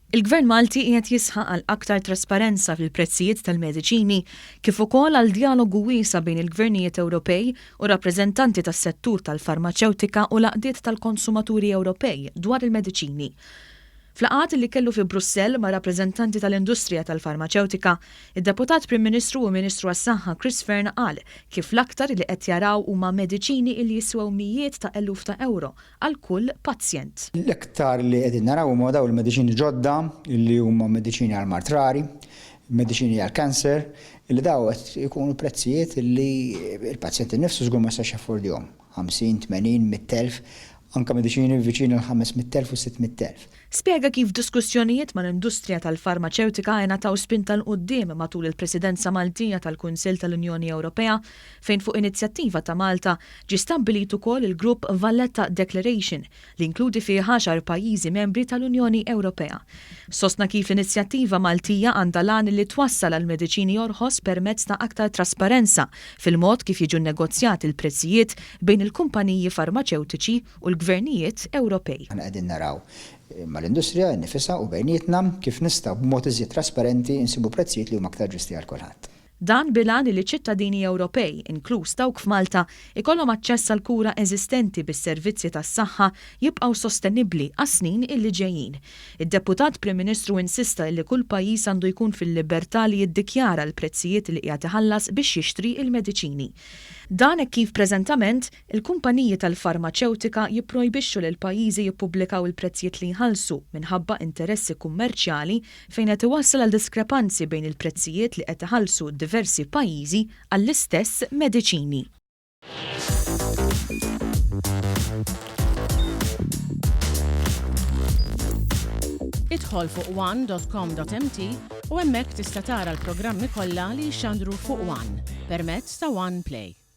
Il-Gvern Malti qiegħed jisħaq għal aktar trasparenza fil-prezzijiet tal-mediċini kif ukoll għal djalogu wiesa' bejn il-gvernijiet Ewropej u rappreżentanti tas-settur tal-farmaċewtika u l-għaqdiet tal-konsumaturi Ewropej dwar il-mediċini. F'laqgħat li kellu fi Brussell ma' rappreżentanti tal-industrija tal-farmaċewtika, id-Deputat Prim Ministru u Ministru għas-Saħħa Chris Fearne qal kif l-aktar li qed jaraw huma mediċini li jiswew mijiet ta' eluf ta' ewro għal kull pazjent. L-iktar li qegħdin naraw huma dawn il-mediċini ġodda li huma mediċini għal mard rari, mediċini għall-cancer, li dawn qed ikunu prezzijiet li l-pazjent innifsu żgur ma jistax jaffordihom. 50, 80, 100,000, anke mediċini viċin il-500,000 u 600,000. Spjega kif diskussjonijiet mal-industrija tal-farmaċewtika ingħataw spinta 'l quddiem matul il-Presidenza Maltija tal-Kunsill tal-Unjoni Ewropea fejn fuq inizjattiva ta' Malta ġie stabbilit ukoll il-grupp Valletta Declaration li jinkludi fih għaxar pajjiżi membri tal-Unjoni Ewropea. Sostna kif l-inizjattiva Maltija għandha l-għan li twassal għal mediċini orħos permezz ta' aktar trasparenza fil-mod kif jiġu nnegozjati l-prezzijiet bejn il-kumpaniji farmaċewtiċi u l-gvernijiet Ewropej. Aħna qegħdin naraw mal-industrija nnifisha u bejnietna kif nistgħu b'mod iżjed trasparenti nsibu prezzijiet li huma aktar ġusti għal kulħadd. Dan bil-għan li ċ-ċittadini Ewropej, inkluż dawk f'Malta, ikollhom aċċess għall-kura eżistenti bis-servizzi tas-saħħa jibqgħu sostenibbli għas-snin illi ġejjin. Id-Deputat Prim Ministru insista illi kull pajjiż għandu jkun fil-libertà li jiddikjara l-prezzijiet li qiegħed iħallas biex jixtri l-mediċini. Dan hekk kif preżentament, il-kumpaniji tal-farmaċewtika jipprojbixxu lill-pajjiżi jippubblikaw il-prezzijiet li jħallsu minħabba interessi kummerċjali fejn qed iwassal għal diskrepanzi bejn il-prezzijiet li qed iħallsu diversi pajjiżi għall-istess mediċini. Idħol fuq one.com.mt u hemmhekk tista' tara l-programmi kollha li jixxandru fuq One permezz ta' One Play.